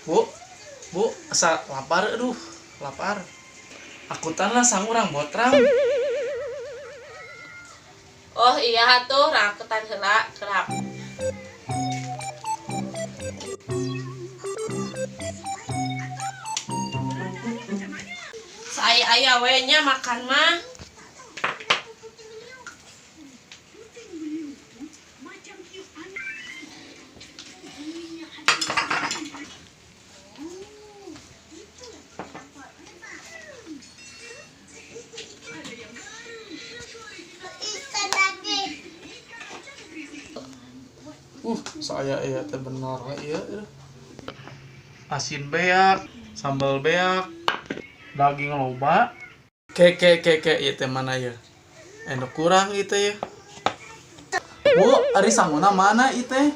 Bu, Bu, asa lapar, aduh, lapar. Akutan lah sangu urang botrang. Oh iya tuh, rakutan heula kerap. Saya aya we nya makan mah. Saya iya teh benar iya. Asin beak, sambal beak, daging loba. Ke ke ke ke ieu teh mana ya? Enak kurang itu ya. Bu, ari sanguna mana ieu teh?